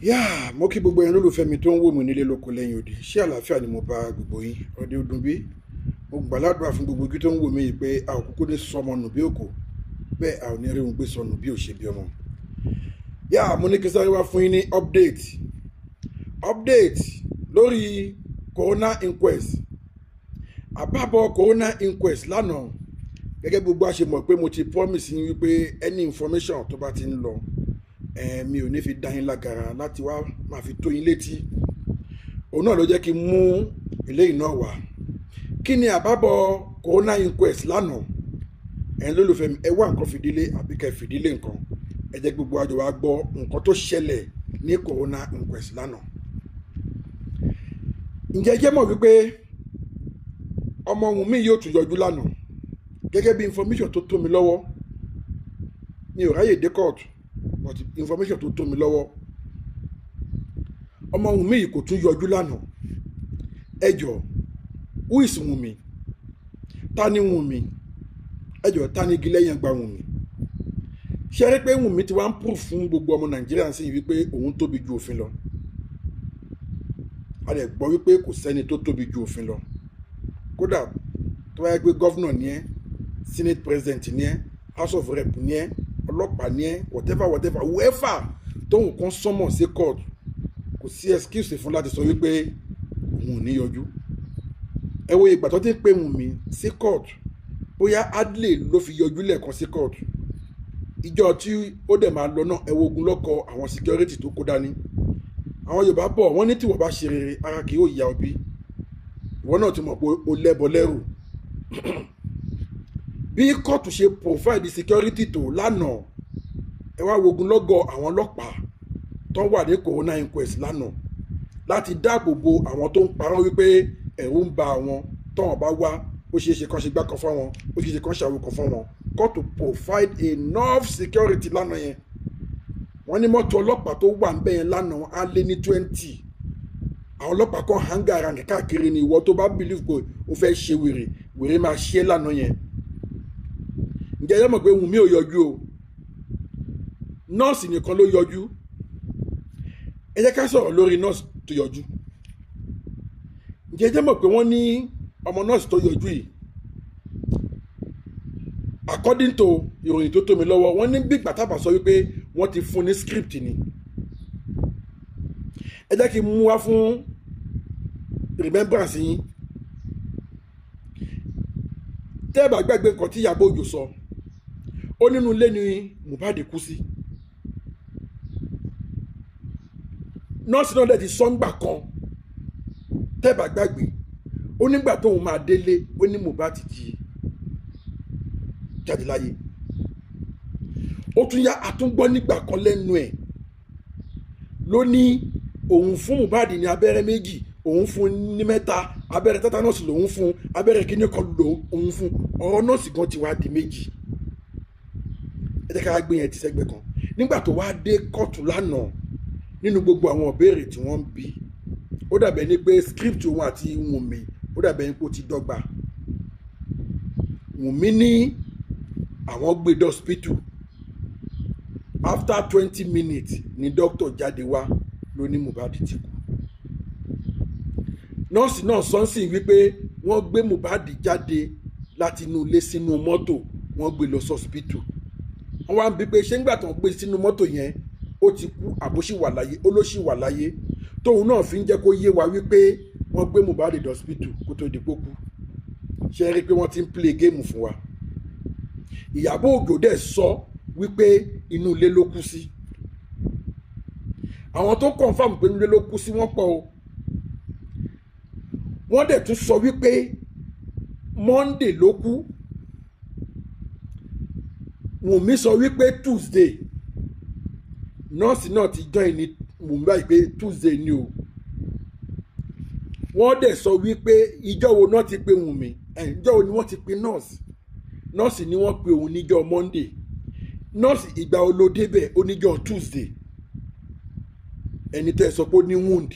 Yá, mo kí gbogbo ẹ̀yin olólùfẹ́ mi tó ń wò mí nílé lóko lẹ́yìn odi. Ṣé àlàáfíà ni mo bá gbogbo yín? Ọdẹ ọdún bí mo gbàládùra fún gbogbo ojú tó ń wò mí yìí pé a ò kúkú ní sọmọ nù bí òkò, bẹ́ẹ̀ a ò ní rí ohun gbé sọnù bí ò ṣe bí ọmọ. Yá, mo ní kí sáré wá fún yín ní update lórí coroner inquest, àbábọ̀ coroner inquest lánàá. Gẹ́gẹ́ gbogbo a ṣe mọ̀ pé mo ti promise yín wípé any information tó bá ti ń lọ, mi ò ní fi dá yín lágara láti wá máa fi tó yín létí. Òun náà ló jẹ́ kí n mú eléyìí náà wá. Kí ni àbábọ̀ coroner inquest lánàá? Ẹ̀yin lólùfẹ́ mi, ẹ wá nǹkan fìdílé àbí kẹ́ fìdílé nǹkan. Ẹ jẹ́ gbogbo àjọ wa gbọ́ nǹkan tó ṣẹlẹ̀ ní coroner inquest lánàá. Ǹjẹ́ ẹ jẹ́ mọ̀ wípé ọmọ Wùnmí yóò tún yọjú lánàá? Gẹ́gẹ́ bí information tó tó mi lọ́wọ́, mi ò ráyè dé court, but information tó tó mi lọ́wọ́, ọmọ Wùnmí yìí kò tún yọjú lánàá. Ẹ jọ̀ọ́, who is Wùnmí? Ta ni Wùnmí? Ẹ jọ̀ọ́, ta ni igi lẹ́yìn gba Wùnmí? Ṣe rí pé Wùnmí ti wá ń proof fún gbogbo ọmọ Nàìjíríà sí wípé òun tóbi ju òfin lọ? A lè gbọ́ wípé kò sẹ́ni tó tóbi ju òfin lọ. Kódà tó bá yẹ pé governor ni ẹ́, senate president ni ẹ́, House of Rep ni ẹ́, ọlọ́pàá ni ẹ́, whatever, whatever, whoever tóun kan summon sí court, kò sí excuse fún láti sọ wípé òun ò ní yọjú. Ẹ wo ìgbà tó ti ń pè Wùnmí sí court, bóyá Adley ló fi yọjú lẹ́ẹ̀kan sí court. Ìjọ tí ó dẹ̀ máa lọ náà, ẹ wo ogun lọ́kọ̀ àwọn security tó kó dání. Àwọn Yorùbá bọ̀, wọ́n ní tí wọ́n bá ṣe rere, ara kì yóò ya òbí. Ìwọ náà ti mọ̀ pé o lẹ́bọ lẹ́rù. Bí kóòtù ṣe provide security tó lánàá, ẹ wá wogun lọ́gọ̀ àwọn ọlọ́pàá tó wà ní coroner inquest lánàá láti dáàbò bo àwọn tó ń parọ́ wípé ẹ̀rù ń ba àwọn tọ́wọ́n bá wá, ó ṣeé ṣe kán ṣe gbá kan fún wọn, ó ṣeé ṣe kán ṣàwò kan fún wọn. Kóòtù provide enough security lánàá yẹn. Wọ́n ní mọ́tò ọlọ́pàá tó wà ńbẹ̀ yẹn lánàá á lé ní 20. Àwọn ọlọ́pàá kan hang around káàkiri ni. Ìwọ tó bá believe pé o fẹ́ ṣe wèrè, wèrè máa ṣe é lánàá yẹn. Ǹjẹ́ ẹ mọ̀ pé Wùnmí ò yọjú o? Nọ́ọ̀sì nìkan ló yọjú. Ẹ jẹ́ ká sọ̀rọ̀ lórí nọ́ọ̀sì tó yọjú. Ǹjẹ́ ẹ jẹ́ mọ̀ pé wọ́n ní ọmọ nọ́ọ̀sì tó yọjú yìí, according to ìròyìn tó tó mi lọ́wọ́, wọ́n ní bí gbàtàbà sọ wípé wọ́n ti fún ní script ni. Ẹ jẹ́ kí n mú wá fún remembrance yín. Tẹ́ ẹ bá gbàgbé nǹkan tí Ìyábọ̀ Òjó sọ, ó nínú ilé ni Mohbad kú sí. Nọ́ọ̀sì náà dẹ̀ ti sọ ńgbà kan, tẹ́ ẹ bá gbàgbé, ó nígbà tóun máa délé, ó ní Mohbad ti jáde láyé. Ó tún yá, àtúngbọ́ nígbà kan lẹ́nu ẹ̀ ló ní òun fún Mohbad ní abẹ́rẹ́ méjì, òun fún ní mẹ́ta, abẹ́rẹ́ tetanus lòun fún, abẹ́rẹ́ kíní kan lòun fún. Ọ̀rọ̀ nọ́ọ̀sì gan ti wá di méjì. Ẹ jẹ́ ká gbé yẹn ti sẹ́gbẹ̀ẹ́ kan. Nígbà tó wá dé kóòtù lánàá, nínú gbogbo àwọn ìbéèrè tí wọ́n ń bi, ó dàbẹ̀ ní pé script òun àti Wùnmí, ó dàbẹ̀ ní pé ó ti dọ́gba. Wùnmí ní àwọn gbé dé hospital, after 20 minutes ni doctor jáde wá ló ní Mohbad ti kú. Nọ́ọ̀sì náà sọ́nsìn wípé wọ́n gbé Mohbad jáde láti inú ilé sínú mọ́tò, wọ́n gbé lọ sọ́sìpítù. Wọ́n wá ń bi pé ṣé ńgbà tó ń gbé sínú mọ́tò yẹn, ó ti kú àbó ṣì wà láyé? Ó ló ṣì wà láyé, tóun náà fi ń jẹ́ kó yé wa wípé wọ́n gbé Mohbad dé hospital kó tó di pé ó kú. Ṣe rí i pé wọ́n ti ń play game fún wa? Ìyábọ̀ Òjó dẹ̀ sọ wípé inú ilé ló kú sí. Àwọn tó confirm pé inú ilé ló kú sí, wọ́n pọ̀ o. Wọ́n dẹ̀ tún sọ wípé Monday ló kú. Wùnmí sọ wípé Tuesday. Nọ́ọ̀sì náà ti join ní Wùnmí báyìí pé Tuesday ni o. Wọ́n dẹ̀ sọ wípé ìjọ́ wo náà ti pe Wùnmí, ìjọ́ wo ni wọ́n ti pe nọ́ọ̀sì? Nọ́ọ̀sì ni wọ́n pe òun níjọ́ Monday. Nọ́ọ̀sì, ìgbà wo ló débẹ̀? Ó níjọ́ Tuesday. Ẹni tẹ́ ẹ sọ pé ó ní wound,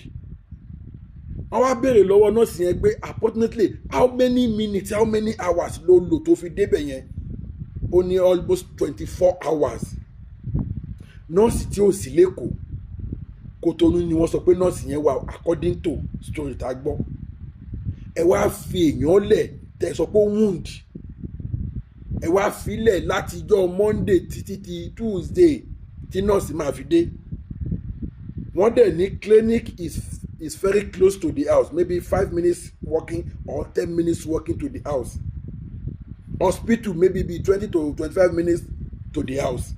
wọ́n wá béèrè lọ́wọ́ nọ́ọ̀sì yẹn pé approximately how many minutes, how many hours ló lò tó fi débẹ̀ yẹn? Ó ní almost 24 hours. Nọ́ọ̀sì tí ò sí lẹ́kọ̀ọ́. Kòtònú ni wọ́n sọ pé nọ́ọ̀sì yẹn wà, according to story tá a gbọ́. Ẹ wá fi èèyàn lẹ̀ tẹ́ sọ pé wound, ẹ wá filẹ̀ látijọ́ Monday títí di Tuesday tí nọ́ọ̀sì máa fi dé. Wọ́n dẹ̀ ní clinic is very close to the house, maybe 5 minutes walking or 10 minutes walking to the house. Hospital maybe be 20 to 25 minutes to the house.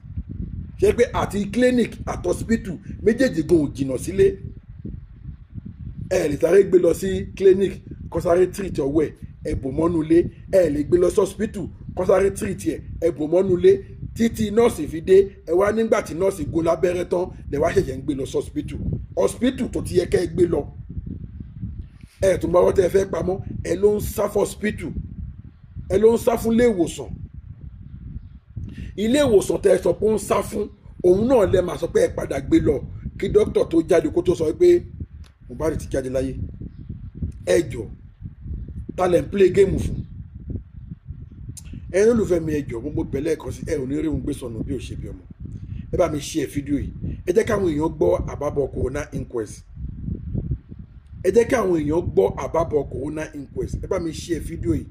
Ṣé pé àti clinic àti hospital méjèèjì gan ò jìnnà sílé? Ẹ lè sáré gbé lọ sí clinic kó sáré treat ọwọ́ ẹ̀, ẹ bò mọ́nú ilé. Ẹ lè gbé lọ sí hospital kó sáré treat ẹ̀, ẹ bò mọ́nú ilé títí nọ́ọ̀sì fi dé. Ẹ wá nígbà tí nọ́ọ̀sì gún lábẹ́rẹ́ tán lẹ wá ṣẹ̀ṣẹ̀ ń gbé lọ sí hospital, hospital tó ti yẹ kẹ́ ẹ gbé lọ. Ẹ tún bá wọ́n tẹ́ ẹ fẹ́ pamọ́. Ẹ ló ń sá fún hospital, ẹ ló ń sá fún ilé ìwòsàn. Ilé ìwòsàn tẹ́ ẹ sọ pé ó ń sá fún òun náà lẹ máa sọ pé ẹ padà gbé lọ kí dókítà tó jáde, kó tó sọ pé Mohbad ti jáde láyé. Ẹ jọ, ta lẹ̀ ń play game fún? Ẹ̀yin olùfẹ́ mi, ẹ jọ, mo bẹ̀lẹ́ ẹ̀kan sí ẹ ò ní rí òun gbé sọnù bí ò ṣe bí ọmọ. Ẹ bá mi share fídíò yìí. Ẹ jẹ́ káwọn èèyàn gbọ́ àbábọ̀ coroner inquest. Ẹ jẹ́ káwọn èèyàn gbọ́ àbábọ̀ coroner inquest. Ẹ bá mi share fídíò yìí.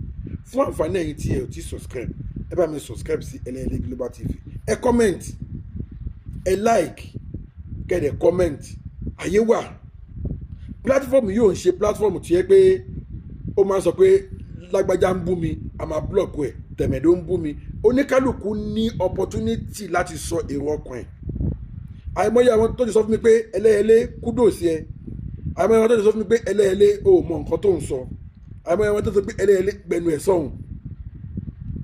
Fún àǹfààní ẹ̀yin tí ẹ ò tí subscribe, ẹ bá mi subscribe sí Ẹlẹ́yẹlé Global TV. Ẹ comment, ẹ like, kẹ́ dẹ̀ comment. Àyè wà. Platform yóò ń ṣe platform tí yẹ pé ó máa ń sọ pé lágbájá ń bú mi, a máa block ẹ̀, tẹ̀mẹ̀dó ń bú mi. Oníkálukú ní opportunity láti sọ èrò ọkàn ẹ̀. Àìmọye àwọn tó ti sọ fún mi pé, "Ẹlẹ́yẹlé, kudos ẹ." Àìmọye àwọn tó ti sọ fún mi pé, "Ẹlẹ́yẹlé, o ò mọ nǹkan tó ń sọ." Àìmọye àwọn tó ti sọ pé, "Ẹlẹ́yẹlé, gbẹnu ẹ̀ sọ̀hún."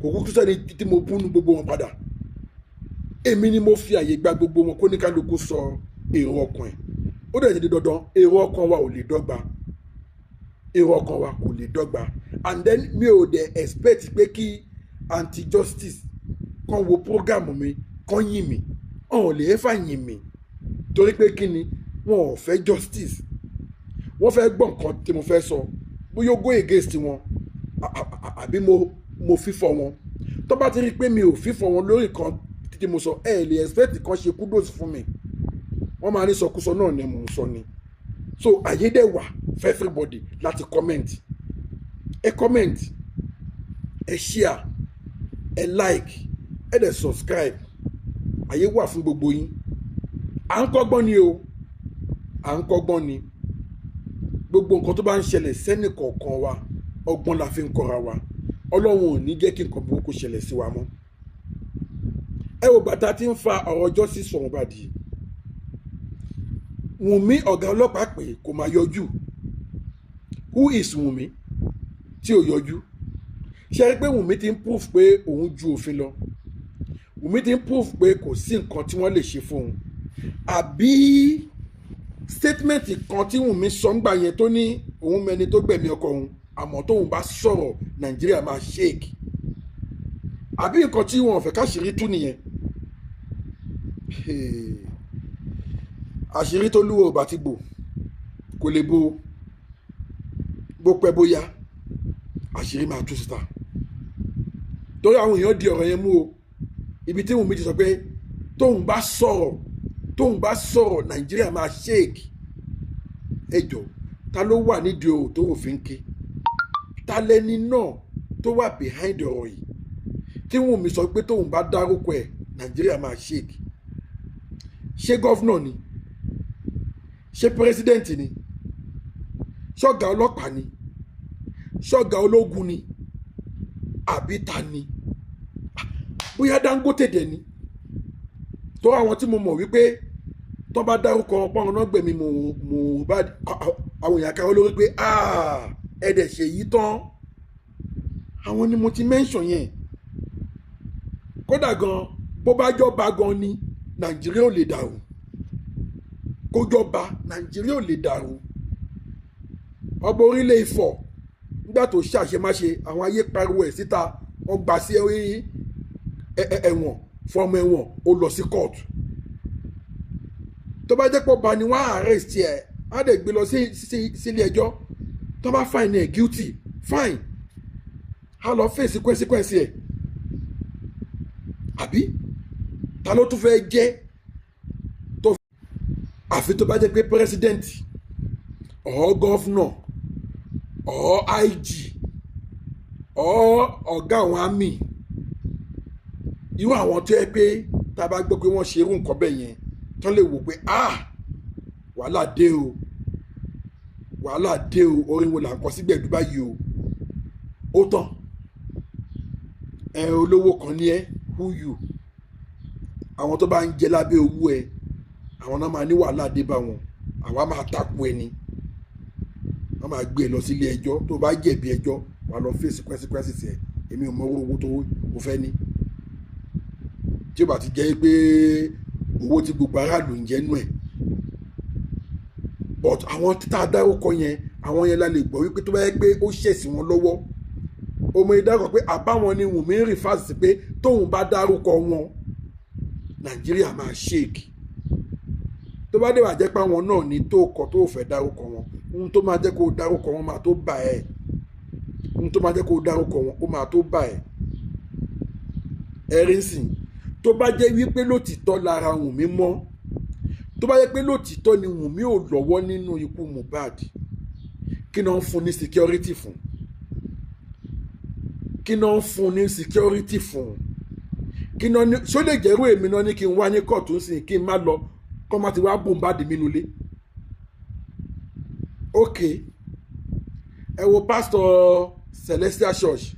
Kò kúkú sẹ́ni tí mo bú nu gbogbo wọn padà. Èmi ni mo fi àyè gba gbogbo wọn kó oníkálukú sọ èrò ọkàn ẹ̀. Ó dẹ̀ ti di dandan, èrò ọkàn wa ò lè dọ́gba, èrò ọkàn wa kò lè dọ́gba. And then mi ò dẹ̀ expect pé kí anti-justice kan wo program mi kan yìn mí. Ọ̀hún lè fà yìn mí, torí pé kí ni? Wọn ò fẹ́ justice. Wọ́n fẹ́ gbọ́ nǹkan tí mo fẹ́ sọ, bóyá ó go against wọn àbí mo fífọ́ wọn. Tó bá ti rí i pé mi ò fífọ́ wọn lórí nǹkan tí mo sọ, ẹ lè expect kan ṣe kudos fún mi. Wọ́n máa ní sọkúsọ náà ni mò ń sọ ni. So àyè dẹ̀ wà for everybody láti comment. Ẹ comment, ẹ share, ẹ like, ẹ dẹ̀ subscribe. Àyè wà fún gbogbo yín. À ń kọ́gbọ́n ni o, à ń kọ́gbọ́n ni. Gbogbo nǹkan tó bá ń ṣẹlẹ̀ sẹ́nì kọ̀ọ̀kan wa, ọgbọ́n la fi ń kọ́ra wa. Ọlọ́run ò ní jẹ́ kí nǹkan burúkú ṣẹlẹ̀ sí wa mọ́. Ẹ wo bàtà tí ń fa ọ̀rọ̀ justice for Mohbad yìí. Wùnmí, ọ̀gá ọlọ́pàá pé kò máa yọjú. Who is Wùnmí tí ò yọjú? Ṣe é pé Wùnmí ti ń proof pé òun ju òfin lọ? Wùnmí ti ń proof pé kò sí nǹkan tí wọ́n lè ṣe fóun. Àbí statement kan tí Wùnmí sọ ń gbà yẹn, tó ní òun mẹni tó gbẹ̀mí ọkọ òun, àmọ́ tóun bá sọ̀rọ̀, Nàìjíríà máa shake. Àbí nǹkan tí wọn ò fẹ́ káṣírí tú nìyẹn? Àṣírí tó lúwo ò bá ti bò kò lè bo. Bó pẹ́ bóyá, àṣírí máa tú síta, torí àwọn èèyàn di ọ̀rọ̀ yẹn mú o. Ibi tí Wùnmí ti sọ pé tóun bá sọ̀rọ̀, Nàìjíríà máa shake. Ẹ jọ, ta ló wà nídìí ọ̀rọ̀ tó òfin ké? Ta lẹni náà tó wà behind ọ̀rọ̀ yìí tí Wùnmí sọ pé tóun bá dárúkọ ẹ̀, Nàìjíríà máa shake? Ṣé governor ni? Ṣé president ni? Ṣọ́gà ọlọ́pàá ni? Ṣọ́gà ológun ni? Àbí ta ni? Bóyá Dangote dẹ̀ ni? Tó àwọn tí mo mọ̀ wípé tó bá dárúkọ pọ́n náà gbẹ̀mí Mohbad, àwọn èèyàn káwọ́ lórí pé ẹ dẹ̀ ṣe yìí tán. Àwọn ni mo ti mention yẹn. Kódà gan, bó bá jọba gan ni, Nàìjíríà ò lè dàrú. Kó jọba, Nàìjíríà ò lè dàrú. Ọba orílẹ̀ Ifọ̀, nígbà tó ṣàṣemáṣe, àwọn ayé pariwo ẹ̀ síta, wọ́n gbà sí ẹ̀wọ̀n fọmọ ẹ̀wọ̀n, ó lọ sí court. Tó bá jẹ́ pọ̀ bá ni wọ́n á arrest ẹ̀, á dẹ̀ gbé lọ sílé ẹjọ́. Tó bá find ẹ̀ guilty, fine, á lọ face consequence ẹ̀. Àbí ta ló tún fẹ́ jẹ́ tó Àfi tó bá jẹ́ pé president or governor or IG or ọ̀gá àwọn army, irú àwọn tó yẹ pé tá a bá gbọ́ pé wọ́n ṣe irú nǹkan bẹ́ẹ̀ yẹn, tán lè wò pé, "Ah, wàhálà dé o, wàhálà dé o, orin wo là ń kọ sígbẹ̀dú báyìí o?" Ó tán. Ẹ olówó kan ní ẹ, who you? Àwọn tó bá ń jẹ lábẹ́ owó ẹ, àwọn náà máa ní wàhálà dé bá wọn. Àwa máa takò ẹni, wọ́n máa gbé e lọ sílé ẹjọ́. Tó bá jẹ̀bi ẹjọ́, wàá lọ face consequences ẹ̀. Èmi ò mọ owó tó o fẹ́ ní tí ó bá ti jẹ́ pé owó tí gbogbo aráàlú ń jẹ́ nú ẹ̀. But àwọn tá a dárúkọ yẹn, àwọn yẹn la lè gbọ́ wípé tó bá yẹ pé ó ṣẹ̀sì wọn lọ́wọ́, ọmọ ìdárúkọ pé àbáwọn ni Wùnmí ń refer sí pé tóun bá dárúkọ wọn, Nàìjíríà máa shake. Tó bá dé wà jẹ́ pé àwọn náà ní tó kọ tó fẹ́ dárúkọ wọn, ohun tó máa jẹ́ kó dárúkọ wọn máa tó bà ẹ́. Ohun tó máa jẹ́ kó dárúkọ wọn, ó máa tó bà ẹ́. Ẹ̀rín sìn, tó bá jẹ́ wípé lótìtọ́ lára Wùnmí mọ́, tó bá jẹ́ pé lótìtọ́ ni Wùnmí ò lọ́wọ́ nínú ikú Mohbad, kí náà ń fún ní security fún? Kí náà ń fún ní security fún? Kí náà ní ṣó lè jẹ́rú èmi náà ní kí n wá ní kóòtù sí, kí n má lọ, kọ́ má ti wá bombard mi nulẹ̀? Ok, ẹ wo pastor Celestial Church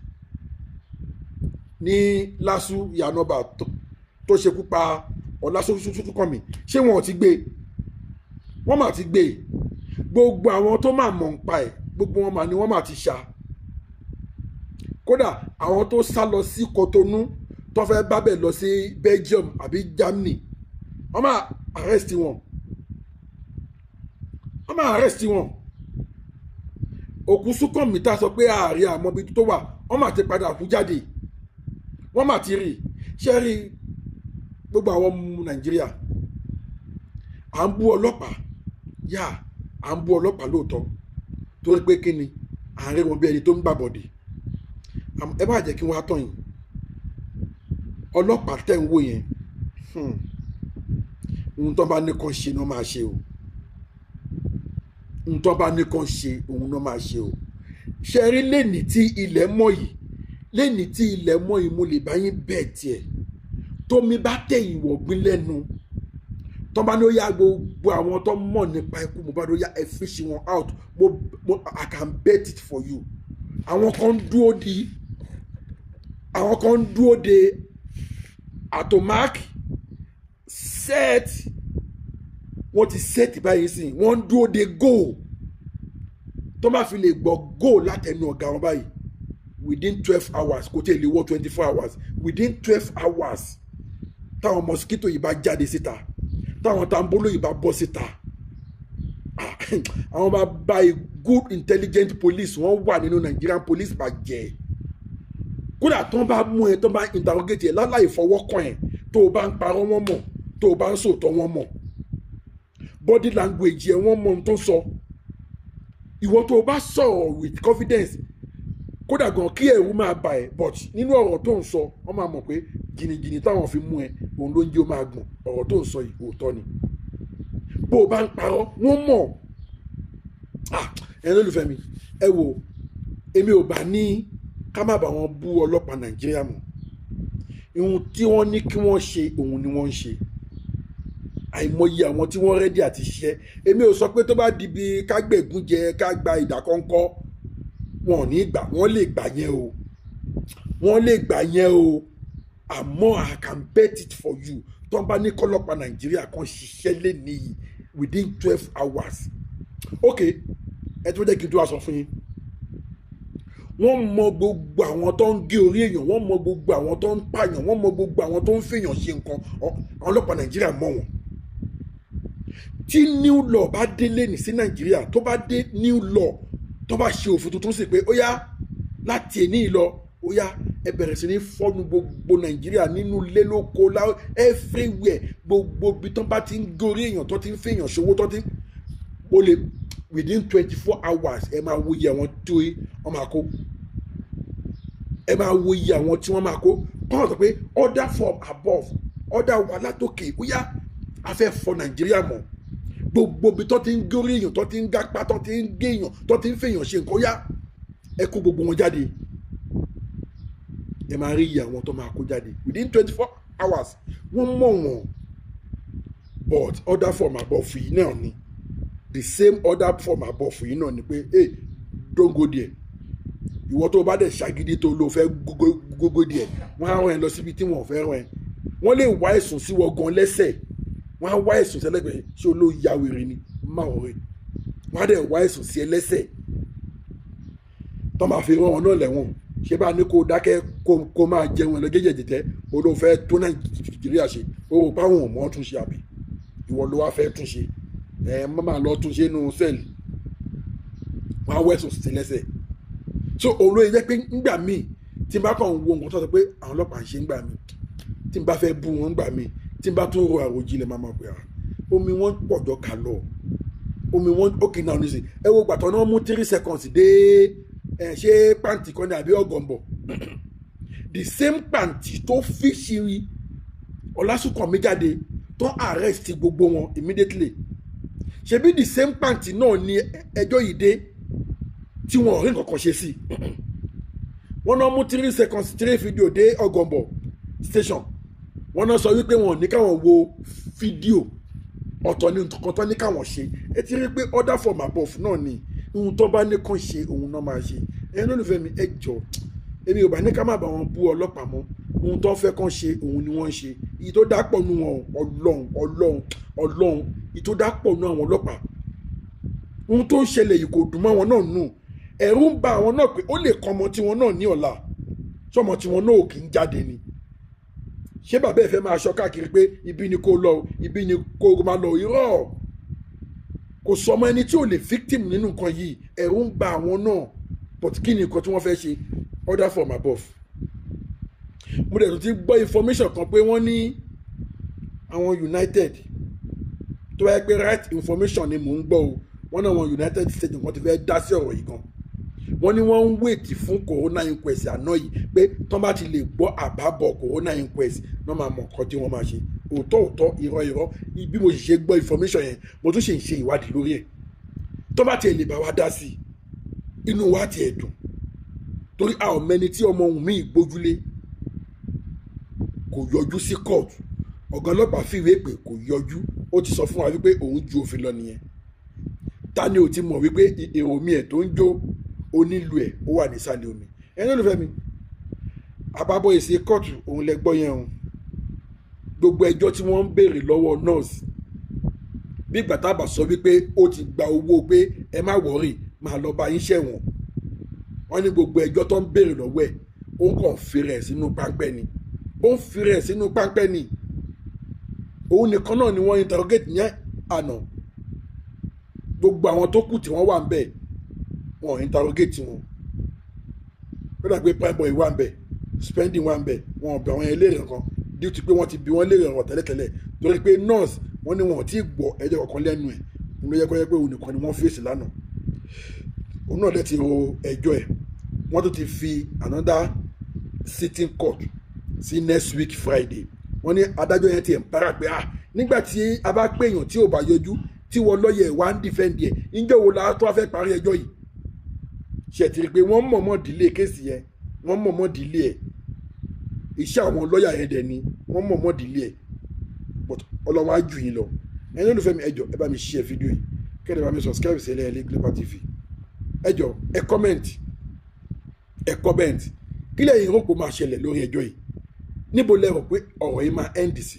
ní LASU Yanoba tó ṣekú pa Ọlásùnkànmí. Ṣé wọn ò ti gbé? Wọ́n mà ti gbé. Gbogbo àwọn tó máa mọ̀ ń pa ẹ̀, gbogbo wọn mà ní wọ́n mà ti ṣá. Kódà àwọn tó sá lọ sí Kotonu, tó fẹ́ bábẹ̀ lọ sí Belgium àbí Germany, wọ́n máa arrest wọn, wọ́n máa arrest wọn. Òkú Súnkànmí tá a sọ pé ààrẹ àmọ́ ibi tó wà, wọ́n máa ti padà kú jáde, wọ́n máa ti rí. Ṣé rí gbogbo àwọn ọmọ Nàìjíríà, à ń bú ọlọ́pàá yá, à ń bú ọlọ́pàá lóòótọ́, torí pé kí ni, à ń rí wọn bí ẹni tó ń gbàbọ̀dè. Ẹ má jẹ́ kí wọ́n á tọ̀ yín. Ọlọ́pàá tẹ̀ ń wò yẹn, ohun tó bá ní kàn ṣe ni wọ́n máa ṣe o. Ohun tó bá ní kàn ṣe, òun náà máa ṣe o. Ṣe rí lẹ́nìí tí ilẹ̀ mọ́ yìí, lẹ́nìí tí ilẹ̀ mọ́ yìí, mo lè bá yín bẹ́ẹ̀ tiẹ̀, tómi bá tẹ̀yìn wọ̀gbìn lẹ́nu, tó bá ní ó yá, gbogbo àwọn tó mọ̀ nípa ikú Mohbad, ó yá, ẹ fish wọn out, mo I can bet it for you, àwọn kan ń dúró de atomac set. Wọ́n ti set báyìí sìn, wọ́n ń dúró de go. Tó bá fi lè gbọ́ go látẹnu ọ̀gá wọn báyìí, within 12 hours, kò tí ì lè wọ́ 24 hours, within 12 hours, táwọn mosquito yìí bá jáde síta, táwọn tambolo yìí bá bọ́ síta, àwọn bá bá a good intelligent police, wọ́n wà nínú Nigerian police bàjẹ́. Kódà tó ń bá mú ẹ, tó ń bá interrogate ẹ láláì fọwọ́ kàn ẹ, tó o bá ń parọ́, wọ́n mọ̀. Tó o bá ń sòótọ́, wọ́n mọ̀. Body language ẹ, wọ́n mọ̀ ohun tó ń sọ. Ìwọ tó o bá sọ̀rọ̀ with confidence, kódà gan kí ẹ̀rù máa bà ẹ́, but nínú ọ̀rọ̀ tó ń sọ, wọ́n máa mọ̀ pé jìnnìjìnnì táwọn fi mú ẹ, òun ló ń jẹ́ ó máa gbọ̀n. Ọ̀rọ̀ tó ń sọ yìí, òótọ́ ni. Bó o bá ń parọ́, wọ́n mọ̀. Ẹ̀yin olólùfẹ́ mi, ẹ wo, èmi ò bá ní ká má bá wọn bú ọlọ́pàá Nàìjíríà mọ́. Ihun tí wọ́n ní kí wọ́n ṣe, òun ni wọ́n ń ṣe. Àìmọye àwọn tí wọ́n ready àti ṣiṣẹ́. Èmi ò sọ pé tó bá di bí ká gbẹ̀gún jẹ, ká gba ìdákọ́ńkọ́, wọn ò ní gbà. Wọ́n lè gbà yẹn o, wọ́n lè gbà yẹn o. Àmọ́ I can bet it for you, tó ń bá ní kọ́lọ́pàá Nàìjíríà kan ṣiṣẹ́ lẹ́nìí within 12 hours, ok, ẹ tó jẹ́ kí n tó wá sọ fún yín, wọ́n mọ gbogbo àwọn tó ń gé orí èèyàn, wọ́n mọ gbogbo àwọn tó ń pààyàn, wọ́n mọ gbogbo àwọn tó ń fèèyàn ṣe nǹkan. Àwọn ọlọ́pàá Nàìjíríà mọ̀ wọ́n. Tí new law bá dé lẹ́nìí sí Nàìjíríà, tó bá dé new law, tó bá ṣe òfin tuntun sí pé ó yá, láti èní lọ, ó yá, ẹ bẹ̀rẹ̀ sí ní fọ́nù gbogbo Nàìjíríà, nínú ilé, lóko, everywhere, gbogbo ibi tó bá ti ń gé orí èèyàn, tó ti ń fèèyàn ṣòwò, tó ti ń ó lè, within 24 hours, ẹ máa wo iye àwọn tí wọ́n máa kó. Ẹ máa wo iye àwọn tí wọ́n máa kó. Kọ́nà sọ pé order from above, order wà látòkè, ó yá, a fẹ́ fọ Nàìjíríà mọ́. Gbogbo ibi tó ti ń górí èèyàn, tó ti ń gápá, tó ti ń gé èèyàn, tó ti ń fèèyàn ṣe nǹkan, yá, ẹ kó gbogbo wọn jáde. Ẹ máa rí iye àwọn tó máa kó jáde within 24 hours. Wọ́n mọ̀ wọ́n, but order from above yìí náà ni, the same order from above yìí náà ni pé, "Hey, don't go there." Ìwọ tó bá dẹ̀ ṣàgídí tó lò fẹ́ gógó díẹ̀, wọ́n á rán ẹ lọ síbi tí wọ́n fẹ́ rán ẹ. Wọ́n lè wá ẹ̀sùn sí wọ́n gan lẹ́sẹ̀. Wọ́n á wá ẹ̀sùn sí ẹlẹ́gbẹ̀ẹ́. Ṣé olóò ya wèrè ni? Má wọ̀rẹ́. Wọ́n á dẹ̀ wá ẹ̀sùn sí ẹlẹ́sẹ̀ tó máa fi rán wọn náà lẹ́wọ̀n. Ṣé bá ní kó dákẹ́, kó máa jẹun ẹ lọ jẹ́jẹ́jẹ́jẹ́, olóò fẹ́ tó Nàìjíríà ṣe. O rò páwọn ò mọ̀ tún ṣe, àbí ìwọ ló wá fẹ́ tún ṣe? Ẹ má máa lọ tún ṣe nínú cell. Wọ́n á wẹ̀sùn sí lẹ́sẹ̀. So òun ló yẹ pé ńgbà míì tí n bá kàn ń wo nǹkan tó sọ pé àwọn ọlọ́pàá ń ṣe, ńgbà míì tí n bá fẹ́ bú wọn, ńgbà míì tí n bá tún ro àròjinlẹ̀, máa mọ̀ pé omi wọn pọ̀jọ́ kà lọ omi wọn. Okay, now nísìnyí, ẹ wo gbàtọ́ náà mú 3 seconds dé. Ẹ ṣé pàǹtí kan ní àbí ọ̀gọ̀ǹbọ̀? The same pàǹtí tó fi ṣírí Ọlásùnkànmí jáde tó arrest gbogbo wọn immediately, ṣebí the same pàǹtí náà ní ẹjọ́ yìí dé tí wọn ò rí nǹkan kan ṣe sí. Wọ́n náà mú 3 seconds three video dé Ọ̀gọ̀ǹbọ̀ station. Wọ́n náà sọ wípé wọn ò ní káwọn wo fídíò, ọ̀tọ̀ ní nǹkan tó ní káwọn ṣe. Ẹ ti rí pé order from above náà ni. Ohun tó bá ní kàn ṣe, òun náà máa ṣe. Ẹ̀yin olólùfẹ́ mi, ẹ jọ, èmi ò bá ní ká má bá wọn bú ọlọ́pàá mọ́. Ohun tó fẹ́ kàn ṣe, òun ni wọ́n ń ṣe. Èyí tó dápọ̀ nu wọn, Ọlọ́run, Ọlọ́run, Ọlọ́run, èyí tó dápọ̀ nu àwọn ọlọ́pàá, ohun tó ń ṣẹlẹ̀ yìí kò dùn mọ́ wọn náà nù. Ẹ̀rù ń ba àwọn náà pé ó lè kọ́ ọmọ tiwọn náà ní ọ̀la. Sọmọ tiwọn náà ò kì í jáde ni? Ṣé bàbá ẹ fẹ́ máa ṣọ́ káàkiri pé ibi ni kò lọ, ibi ni kò máa lọ? Irọ́, kò sọmọ ẹni tí ò lè victim nínú nǹkan yìí. Ẹ̀rù ń ba àwọn náà, but kí ni nǹkan tí wọ́n fẹ́ ṣe? Order from above. Mo dẹ̀ tún ti gbọ́ information kan pé wọ́n ní àwọn United, tó bá yẹ pé right information ni mò ń gbọ́ o, wọ́n ní àwọn United States nǹkan ti fẹ́ dá sí ọ̀rọ̀ yìí gan. Wọ́n ní wọ́n ń wait fún coroner inquest àná yìí, pé tán bá ti lè gbọ́ àbábọ̀ coroner inquest náà, máa mọ̀ nǹkan tí wọ́n máa ṣe. Òótọ́ òótọ́, irọ́ irọ́, bí mo sì ṣe gbọ́ information yẹn, mo tún ṣe ń ṣe ìwádìí lórí ẹ̀. Tó bá tiẹ̀ lè bá wa dá sí i, inú wa tiẹ̀ dùn, torí a ò mẹni tí ọmọ òun míì gbójúlé. Kò yọjú sí court. Ọ̀gá ọlọ́pàá fìwé pé kò yọjú. Ó ti sọ fún wa wípé òun ju òfin lọ nìyẹn. Ta ni ò ti mọ̀ wípé èrò mi ẹ̀ tó ń jó onílù ẹ̀, ó wà nísàlẹ̀ omi? Ẹ̀yin olùfẹ́ mi, àbábọ̀ èsì kóòtù òun lẹ gbọ́ yẹn o. Gbogbo ẹjọ́ tí wọ́n ń béèrè lọ́wọ́ nọ́ọ̀sì, bí gbàtàbà sọ wípé ó ti gba owó pé ẹ má worry, máa lọ bá yín ṣẹ̀wọ̀n. Wọ́n ní gbogbo ẹjọ́ tó ń béèrè lọ́wọ́ ẹ̀, ó ń kàn fi rẹ̀ sínú páńpẹ́ ni, ó ń fi rẹ̀ sínú páńpẹ́ ni. Òun nìkan náà ni wọ́n interrogate ní àná. Gbogbo àwọn tó kù tí wọ́n wà ń bẹ̀, wọn ò interrogate wọn. Ó dà pé Prime Boy wà ń bẹ̀, Spending wà ń bẹ̀, wọn ò bẹ̀ àwọn eléèrè kankan due to pé wọ́n ti bi wọ́n léèrè ọ̀rọ̀ tẹ́lẹ̀tẹ́lẹ̀, torí pé nurse, wọ́n ní wọn ò tí ì gbọ́ ẹjọ́ kankan lẹ́nu ẹ̀. Òun ló yẹ kó yẹ pé òun nìkan ni wọ́n fèsì lánàá. Òun náà dẹ̀ ti ro ẹjọ́ ẹ̀. Wọ́n tún ti fi another sitting court sí next week Friday. Wọ́n ní adájọ́ yẹn ti ẹ̀ ń para pé, ah, nígbà tí a bá pèèyàn tí ò bá yọjú, tí wọ́n lọ́yẹ̀ wá ń defend ẹ̀, níjọ́ wo la tó wá fẹ́ parí ẹjọ́ yìí? Ṣe ti rí i pé wọ́n mọ̀ọ́mọ̀ delay case yẹn? Wọ́n mọ̀ọ́mọ̀ delay ẹ̀. Iṣẹ́ àwọn lọ́yà yẹn dẹ̀ ni, wọ́n mọ̀ọ́mọ̀ delay ẹ̀, but Ọlọ́run á jù yín lọ. Ẹ̀yin olùfẹ́ mi, ẹ jọ̀ọ́, ẹ bá mi share fídíò yìí, kẹ́lẹ́ bá mi subscribe sí Ẹlẹ́yẹlé Global TV. Ẹ jọ̀ọ́, ẹ comment, ẹ comment. Kí lẹ́yìn rò pé ó máa ṣẹlẹ̀ lórí ẹjọ́ yìí? Níbo lẹ rò pé ọ̀rọ̀ yìí máa end sí?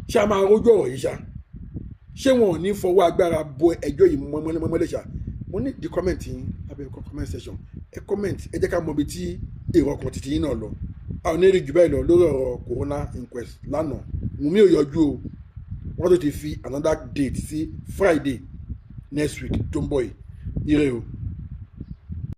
Ṣé a máa rójú ọ̀rọ̀ yìí ṣá? Ṣé wọn ò ní fọwọ́ agbára bo ẹjọ́ yìí mọ́lẹ́mọ́lẹ́ ṣá? Mo ní di comment yín lábẹ́ comment section. Ẹ comment, ẹ jẹ́ ká mọ ibi tí èrò ọkàn títí yín náà lọ. A ò ní rí jù bẹ́ẹ̀ lọ lórí ọ̀rọ̀ coroner inquest lánàá. Wùnmí ò yọjú o. Wọ́n tó ti fi another date sí Friday next week tó ń bọ̀ yìí. Ire o.